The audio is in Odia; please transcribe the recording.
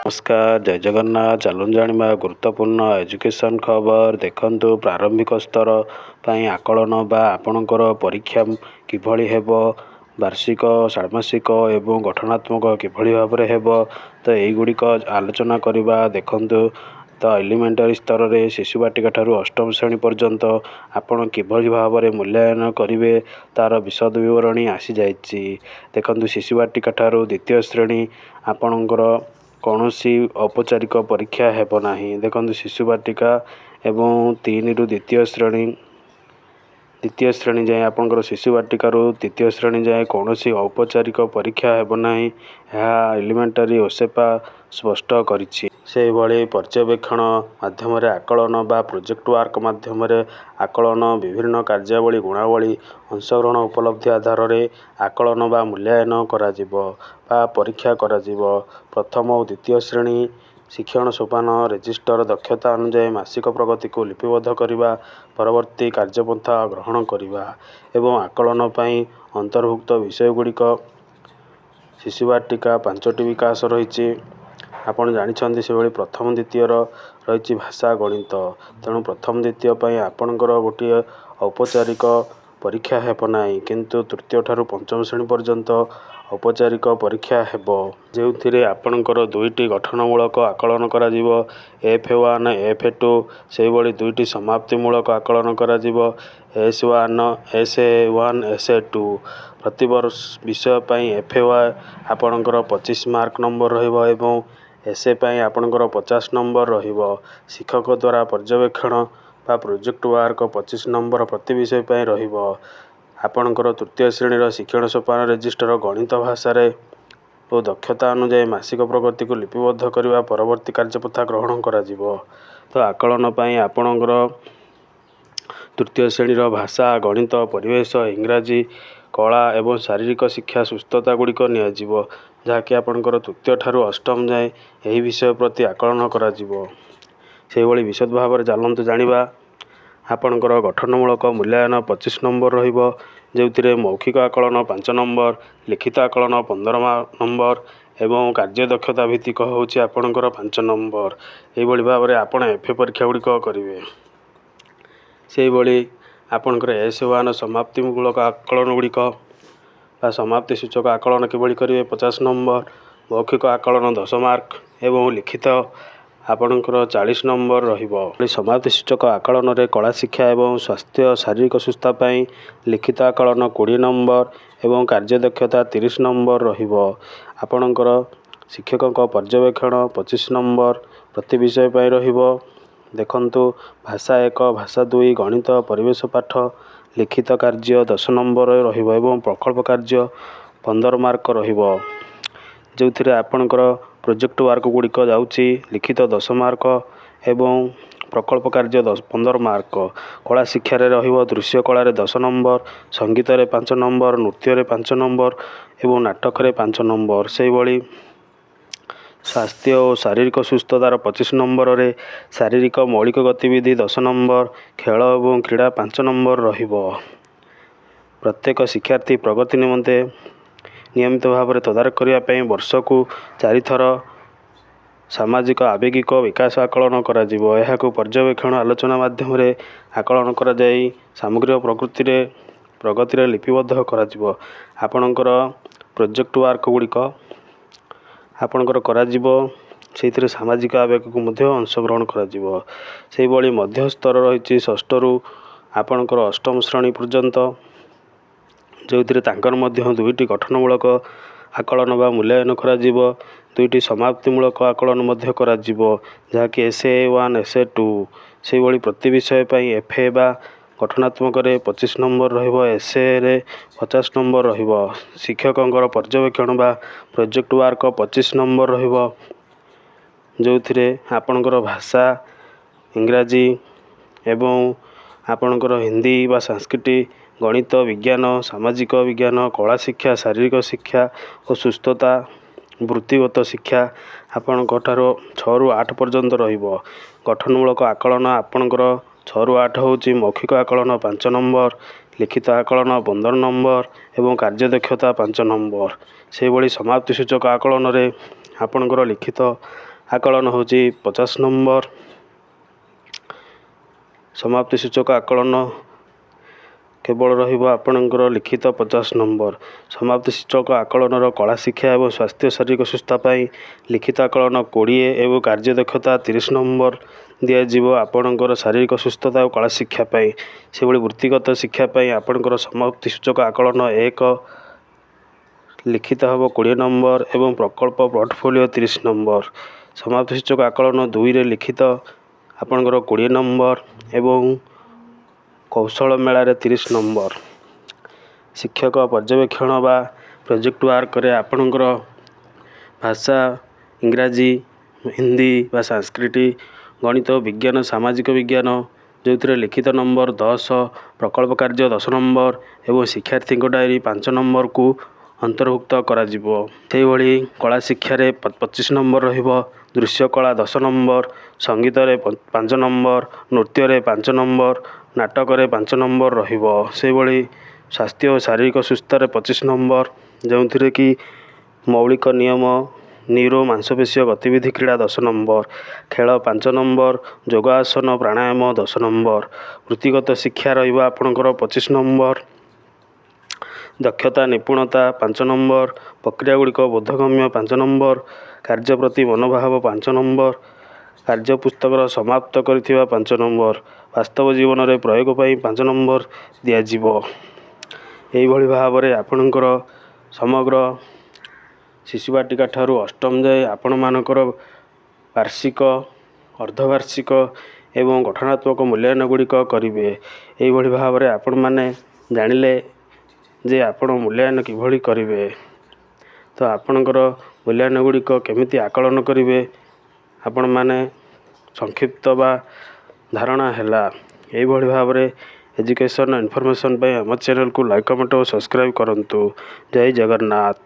ନମସ୍କାର, ଜୟ ଜଗନ୍ନାଥ। ଚାଲନ୍ତୁ ଜାଣିବା ଗୁରୁତ୍ୱପୂର୍ଣ୍ଣ ଏଜୁକେସନ୍ ଖବର। ଦେଖନ୍ତୁ, ପ୍ରାରମ୍ଭିକ ସ୍ତର ପାଇଁ ଆକଳନ ବା ଆପଣଙ୍କର ପରୀକ୍ଷା କିଭଳି ହେବ, ବାର୍ଷିକ, ଷାଣ୍ମାସିକ ଏବଂ ଗଠନାତ୍ମକ କିଭଳି ଭାବରେ ହେବ, ତ ଏଇଗୁଡ଼ିକ ଆଲୋଚନା କରିବା। ଦେଖନ୍ତୁ ତ, ଏଲିମେଣ୍ଟାରୀ ସ୍ତରରେ ଶିଶୁ ବାଟିକା ଠାରୁ ଅଷ୍ଟମ ଶ୍ରେଣୀ ପର୍ଯ୍ୟନ୍ତ ଆପଣ କିଭଳି ଭାବରେ ମୂଲ୍ୟାୟନ କରିବେ, ତା'ର ବିଶଦ ବିବରଣୀ ଆସିଯାଇଛି। ଦେଖନ୍ତୁ, ଶିଶୁ ବାଟିକା ଠାରୁ ଦ୍ୱିତୀୟ ଶ୍ରେଣୀ ଆପଣଙ୍କର କୌଣସି ଔପଚାରିକ ପରୀକ୍ଷା ହେବ ନାହିଁ। ଦେଖନ୍ତୁ, ଶିଶୁ ବାଟିକା ଏବଂ 3ରୁ ଦ୍ୱିତୀୟ ଶ୍ରେଣୀ ଯାଏଁ, ଆପଣଙ୍କର ଶିଶୁ ବାଟିକାରୁ ଦ୍ୱିତୀୟ ଶ୍ରେଣୀ ଯାଏଁ କୌଣସି ଔପଚାରିକ ପରୀକ୍ଷା ହେବ ନାହିଁ। ଏହା ଏଲିମେଣ୍ଟାରୀ ଓସେପା ସ୍ପଷ୍ଟ କରିଛି। ସେହିଭଳି ପର୍ଯ୍ୟବେକ୍ଷଣ ମାଧ୍ୟମରେ ଆକଳନ ବା ପ୍ରୋଜେକ୍ଟ ୱାର୍କ ମାଧ୍ୟମରେ ଆକଳନ, ବିଭିନ୍ନ କାର୍ଯ୍ୟାବଳୀ, ଗୁଣାବଳୀ, ଅଂଶଗ୍ରହଣ, ଉପଲବ୍ଧି ଆଧାରରେ ଆକଳନ ବା ମୂଲ୍ୟାୟନ କରାଯିବ ବା ପରୀକ୍ଷା କରାଯିବ। ପ୍ରଥମ ଓ ଦ୍ୱିତୀୟ ଶ୍ରେଣୀ ଶିକ୍ଷଣ ସୋପାନ ରେଜିଷ୍ଟର ଦକ୍ଷତା ଅନୁଯାୟୀ ମାସିକ ପ୍ରଗତିକୁ ଲିପିବଦ୍ଧ କରିବା, ପରବର୍ତ୍ତୀ କାର୍ଯ୍ୟପନ୍ଥା ଗ୍ରହଣ କରିବା। ଏବଂ ଆକଳନ ପାଇଁ ଅନ୍ତର୍ଭୁକ୍ତ ବିଷୟଗୁଡ଼ିକ, ଶିଶୁ ବାଟିକା ପାଞ୍ଚଟି ବିକାଶ ରହିଛି, ଆପଣ ଜାଣିଛନ୍ତି। ସେଭଳି ପ୍ରଥମ ଦ୍ୱିତୀୟର ରହିଛି ଭାଷା, ଗଣିତ। ତେଣୁ ପ୍ରଥମ ଦ୍ୱିତୀୟ ପାଇଁ ଆପଣଙ୍କର ଗୋଟିଏ ଔପଚାରିକ ପରୀକ୍ଷା ହେବ ନାହିଁ, କିନ୍ତୁ ତୃତୀୟ ଠାରୁ ପଞ୍ଚମ ଶ୍ରେଣୀ ପର୍ଯ୍ୟନ୍ତ ଔପଚାରିକ ପରୀକ୍ଷା ହେବ, ଯେଉଁଥିରେ ଆପଣଙ୍କର ଦୁଇଟି ଗଠନମୂଳକ ଆକଳନ କରାଯିବ, ଏଫ୍ 1, ଏଫ୍ 2। ସେହିଭଳି ଦୁଇଟି ସମାପ୍ତିମୂଳକ ଆକଳନ କରାଯିବ, S 1, SA 1, SA 2। ପ୍ରତି ବର୍ଷ ବିଷୟ ପାଇଁ ଏଫ୍ ଆପଣଙ୍କର 25 ମାର୍କ ନମ୍ବର ରହିବ ଏବଂ ଏସ୍ ଏ ପାଇଁ ଆପଣଙ୍କର 50 ନମ୍ବର ରହିବ। ଶିକ୍ଷକ ଦ୍ୱାରା ପର୍ଯ୍ୟବେକ୍ଷଣ ବା ପ୍ରୋଜେକ୍ଟ ୱାର୍କ 25 ନମ୍ବର ପ୍ରତି ବିଷୟ ପାଇଁ ରହିବ। ଆପଣଙ୍କର ତୃତୀୟ ଶ୍ରେଣୀର ଶିକ୍ଷଣ ସୋପାନ ରେଜିଷ୍ଟର ଗଣିତ, ଭାଷାରେ ଓ ଦକ୍ଷତା ଅନୁଯାୟୀ ମାସିକ ପ୍ରଗତିକୁ ଲିପିବଦ୍ଧ କରିବା, ପରବର୍ତ୍ତୀ କାର୍ଯ୍ୟପନ୍ଥା ଗ୍ରହଣ କରାଯିବ। ତ ଆକଳନ ପାଇଁ ଆପଣଙ୍କର ତୃତୀୟ ଶ୍ରେଣୀର ଭାଷା, ଗଣିତ, ପରିବେଶ, ଇଂରାଜୀ, କଳା ଏବଂ ଶାରୀରିକ ଶିକ୍ଷା, ସୁସ୍ଥତା ଗୁଡ଼ିକ ନିଆଯିବ, ଯାହାକି ଆପଣଙ୍କର ତୃତୀୟ ଠାରୁ ଅଷ୍ଟମ ଯାଏଁ ଏହି ବିଷୟ ପ୍ରତି ଆକଳନ କରାଯିବ। ସେହିଭଳି ବିଶଦ ଭାବରେ ଚାଲନ୍ତୁ ଜାଣିବା। ଆପଣଙ୍କର ଗଠନମୂଳକ ମୂଲ୍ୟାୟନ 25 ନମ୍ବର ରହିବ, ଯେଉଁଥିରେ ମୌଖିକ ଆକଳନ 5 ନମ୍ବର, ଲିଖିତ ଆକଳନ 15 ନମ୍ବର ଏବଂ କାର୍ଯ୍ୟଦକ୍ଷତା ଭିତ୍ତିକ ହେଉଛି ଆପଣଙ୍କର 5 ନମ୍ବର। ଏହିଭଳି ଭାବରେ ଆପଣ ଏଫ୍ ପରୀକ୍ଷା ଗୁଡ଼ିକ କରିବେ। ସେହିଭଳି ଆପଣଙ୍କର ଏସ୍ 1 ସମାପ୍ତିମୂଳକ ଆକଳନ ଗୁଡ଼ିକ ବା ସମାପ୍ତି ସୂଚକ ଆକଳନ କିଭଳି କରିବେ? 50 ନମ୍ବର, ମୌଖିକ ଆକଳନ 10 ମାର୍କ ଏବଂ ଲିଖିତ ଆପଣଙ୍କର 40 ନମ୍ବର ରହିବ। ସମାପ୍ତି ସୂଚକ ଆକଳନରେ କଳା ଶିକ୍ଷା ଏବଂ ସ୍ୱାସ୍ଥ୍ୟ, ଶାରୀରିକ ସୁସ୍ଥତା ପାଇଁ ଲିଖିତ ଆକଳନ 20 ନମ୍ବର ଏବଂ କାର୍ଯ୍ୟଦକ୍ଷତା 30 ନମ୍ବର ରହିବ। ଆପଣଙ୍କର ଶିକ୍ଷକଙ୍କ ପର୍ଯ୍ୟବେକ୍ଷଣ 25 ନମ୍ବର ପ୍ରତି ବିଷୟ ପାଇଁ ରହିବ। ଦେଖନ୍ତୁ, ଭାଷା 1, ଭାଷା 2, ଗଣିତ, ପରିବେଶ ପାଠ, ଲିଖିତ କାର୍ଯ୍ୟ 10 ନମ୍ବର ରହିବ ଏବଂ ପ୍ରକଳ୍ପ କାର୍ଯ୍ୟ 15 ମାର୍କ ରହିବ, ଯେଉଁଥିରେ ଆପଣଙ୍କର ପ୍ରୋଜେକ୍ଟ ୱାର୍କ ଗୁଡ଼ିକ ଯାଉଛି, ଲିଖିତ 10 ମାର୍କ ଏବଂ ପ୍ରକଳ୍ପ କାର୍ଯ୍ୟ 15 ମାର୍କ। କଳା ଶିକ୍ଷାରେ ରହିବ ଦୃଶ୍ୟ କଳାରେ 10 ନମ୍ବର, ସଙ୍ଗୀତରେ 5 ନମ୍ବର, ନୃତ୍ୟରେ 5 ନମ୍ବର ଏବଂ ନାଟକରେ 5 ନମ୍ବର। ସେହିଭଳି ସ୍ୱାସ୍ଥ୍ୟ ଓ ଶାରୀରିକ ସୁସ୍ଥତାର 25 ନମ୍ବରରେ ଶାରୀରିକ ମୌଳିକ ଗତିବିଧି 10 ନମ୍ବର, ଖେଳ ଏବଂ କ୍ରୀଡ଼ା 5 ନମ୍ବର ରହିବ। ପ୍ରତ୍ୟେକ ଶିକ୍ଷାର୍ଥୀ ପ୍ରଗତି ନିମନ୍ତେ ନିୟମିତ ଭାବରେ ତଦାରଖ କରିବା ପାଇଁ ବର୍ଷକୁ ଚାରିଥର ସାମାଜିକ ଆବେଗିକ ବିକାଶ ଆକଳନ କରାଯିବ। ଏହାକୁ ପର୍ଯ୍ୟବେକ୍ଷଣ, ଆଲୋଚନା ମାଧ୍ୟମରେ ଆକଳନ କରାଯାଇ ସାମଗ୍ରିକ ପ୍ରଗତିରେ ଲିପିବଦ୍ଧ କରାଯିବ। ଆପଣଙ୍କର ପ୍ରୋଜେକ୍ଟ ୱାର୍କ ଗୁଡ଼ିକ ଆପଣଙ୍କର କରାଯିବ, ସେଇଥିରେ ସାମାଜିକ ଆବେଗକୁ ମଧ୍ୟ ଅଂଶଗ୍ରହଣ କରାଯିବ। ସେହିଭଳି ମଧ୍ୟସ୍ତର ରହିଛି ଷଷ୍ଠରୁ ଆପଣଙ୍କର ଅଷ୍ଟମ ଶ୍ରେଣୀ ପର୍ଯ୍ୟନ୍ତ, ଯେଉଁଥିରେ ତାଙ୍କର ମଧ୍ୟ ଦୁଇଟି ଗଠନମୂଳକ ଆକଳନ ବା ମୂଲ୍ୟାୟନ କରାଯିବ, ଦୁଇଟି ସମାପ୍ତିମୂଳକ ଆକଳନ ମଧ୍ୟ କରାଯିବ, ଯାହାକି SA 1, SA 2। ସେହିଭଳି ପ୍ରତି ବିଷୟ ପାଇଁ ଏଫ୍ ଏ ବା ଗଠନାତ୍ମକରେ 25 ନମ୍ବର ରହିବ, ଏସ୍ ଏରେ 50 ନମ୍ବର ରହିବ। ଶିକ୍ଷକଙ୍କର ପର୍ଯ୍ୟବେକ୍ଷଣ ବା ପ୍ରୋଜେକ୍ଟ ୱାର୍କ 25 ନମ୍ବର ରହିବ, ଯେଉଁଥିରେ ଆପଣଙ୍କର ଭାଷା ଇଂରାଜୀ ଏବଂ ଆପଣଙ୍କର ହିନ୍ଦୀ ବା ସାଂସ୍କ୍ରିଟ, ଗଣିତ, ବିଜ୍ଞାନ, ସାମାଜିକ ବିଜ୍ଞାନ, କଳା ଶିକ୍ଷା, ଶାରୀରିକ ଶିକ୍ଷା ଓ ସୁସ୍ଥତା, ବୃତ୍ତିଗତ ଶିକ୍ଷା ଆପଣଙ୍କ ଠାରୁ 6ରୁ 8 ପର୍ଯ୍ୟନ୍ତ ରହିବ। ଗଠନମୂଳକ ଆକଳନ ଆପଣଙ୍କର 6ରୁ 8 ହେଉଛି ମୌଖିକ ଆକଳନ 5 ନମ୍ବର, ଲିଖିତ ଆକଳନ 15 ନମ୍ବର ଏବଂ କାର୍ଯ୍ୟଦକ୍ଷତା 5 ନମ୍ବର। ସେହିଭଳି ସମାପ୍ତି ସୂଚକ ଆକଳନରେ ଆପଣଙ୍କର ଲିଖିତ ଆକଳନ ହେଉଛି 50 ନମ୍ବର। ସମାପ୍ତି ସୂଚକ ଆକଳନ କେବଳ ରହିବ ଆପଣଙ୍କର ଲିଖିତ 50 ନମ୍ବର। ସମାପ୍ତି ସୂଚକ ଆକଳନର କଳା ଶିକ୍ଷା ଏବଂ ସ୍ୱାସ୍ଥ୍ୟ ଶାରୀରିକ ସୁସ୍ଥ ପାଇଁ ଲିଖିତ ଆକଳନ 20 ଏବଂ କାର୍ଯ୍ୟଦକ୍ଷତା 30 ନମ୍ବର ଦିଆଯିବ ଆପଣଙ୍କର ଶାରୀରିକ ସୁସ୍ଥତା ଓ କଳା ଶିକ୍ଷା ପାଇଁ। ସେଭଳି ବୃତ୍ତିଗତ ଶିକ୍ଷା ପାଇଁ ଆପଣଙ୍କର ସମାପ୍ତି ସୂଚକ ଆକଳନ 1 ଲିଖିତ ହେବ 20 ନମ୍ବର ଏବଂ ପ୍ରକଳ୍ପ ପୋର୍ଟଫୋଲିଓ 30 ନମ୍ବର। ସମାପ୍ତି ସୂଚକ ଆକଳନ 2ରେ ଲିଖିତ ଆପଣଙ୍କର 20 ନମ୍ବର ଏବଂ କୌଶଳ ମେଳାରେ 30 ନମ୍ବର। ଶିକ୍ଷକ ପର୍ଯ୍ୟବେକ୍ଷଣ ବା ପ୍ରୋଜେକ୍ଟ ୱାର୍କରେ ଆପଣଙ୍କର ଭାଷା ଇଂରାଜୀ, ହିନ୍ଦୀ ବା ସାଂସ୍କ୍ରିଟ, ଗଣିତ, ବିଜ୍ଞାନ, ସାମାଜିକ ବିଜ୍ଞାନ, ଯେଉଁଥିରେ ଲିଖିତ ନମ୍ବର 10, ପ୍ରକଳ୍ପ କାର୍ଯ୍ୟ 10 ନମ୍ବର ଏବଂ ଶିକ୍ଷାର୍ଥୀଙ୍କ ଡାଏରୀ 5 ନମ୍ବରକୁ ଅନ୍ତର୍ଭୁକ୍ତ କରାଯିବ। ସେହିଭଳି କଳା ଶିକ୍ଷାରେ 25 ନମ୍ବର ରହିବ। ଦୃଶ୍ୟ କଳା 10 ନମ୍ବର, ସଙ୍ଗୀତରେ 5 ନମ୍ବର, ନୃତ୍ୟରେ 5 ନମ୍ବର, ନାଟକରେ 5 ନମ୍ବର ରହିବ। ସେହିଭଳି ସ୍ୱାସ୍ଥ୍ୟ ଓ ଶାରୀରିକ ସୁସ୍ଥରେ 25 ନମ୍ବର, ଯେଉଁଥିରେ କି ମୌଳିକ ନିୟମ, ନ୍ୟୁରୋ ମାଂସପେଶୀୟ ଗତିବିଧି, କ୍ରୀଡ଼ା 10 ନମ୍ବର, ଖେଳ 5 ନମ୍ବର, ଯୋଗାସନ ପ୍ରାଣାୟାମ 10 ନମ୍ବର। ବୃତ୍ତିଗତ ଶିକ୍ଷା ରହିବ ଆପଣଙ୍କର 25 ନମ୍ବର, ଦକ୍ଷତା ନିପୁଣତା 5 ନମ୍ବର, ପ୍ରକ୍ରିୟା ଗୁଡ଼ିକ ବୋଧଗମ୍ୟ 5 ନମ୍ବର, କାର୍ଯ୍ୟ ପ୍ରତି ମନୋଭାବ 5 ନମ୍ବର, କାର୍ଯ୍ୟ ପୁସ୍ତକର ସମାପ୍ତ କରିଥିବା 5 ନମ୍ବର, ବାସ୍ତବ ଜୀବନରେ ପ୍ରୟୋଗ ପାଇଁ 5 ନମ୍ବର ଦିଆଯିବ। ଏଇଭଳି ଭାବରେ ଆପଣଙ୍କର ସମଗ୍ର ଶିଶୁ ବାଟିକା ଠାରୁ ଅଷ୍ଟମ ଯାଏ ଆପଣମାନଙ୍କର ବାର୍ଷିକ, ଅର୍ଦ୍ଧବାର୍ଷିକ ଏବଂ ଗଠନାତ୍ମକ ମୂଲ୍ୟାୟନ ଗୁଡ଼ିକ କରିବେ। ଏଇଭଳି ଭାବରେ ଆପଣମାନେ ଜାଣିଲେ ଯେ ଆପଣ ମୂଲ୍ୟାୟନ କିଭଳି କରିବେ। ତ ଆପଣଙ୍କର ମୂଲ୍ୟାୟନ ଗୁଡ଼ିକ କେମିତି ଆକଳନ କରିବେ, ଆପଣମାନେ ସଂକ୍ଷିପ୍ତ ବା ଧାରଣା ହେଲା। ଏଇଭଳି ଭାବରେ ଏଜୁକେସନ୍ ଇନଫର୍ମେସନ୍ ପାଇଁ ଆମ ଚ୍ୟାନେଲକୁ ଲାଇକ୍, କମେଣ୍ଟ ଓ ସବସ୍କ୍ରାଇବ୍ କରନ୍ତୁ। ଜୟ ଜଗନ୍ନାଥ।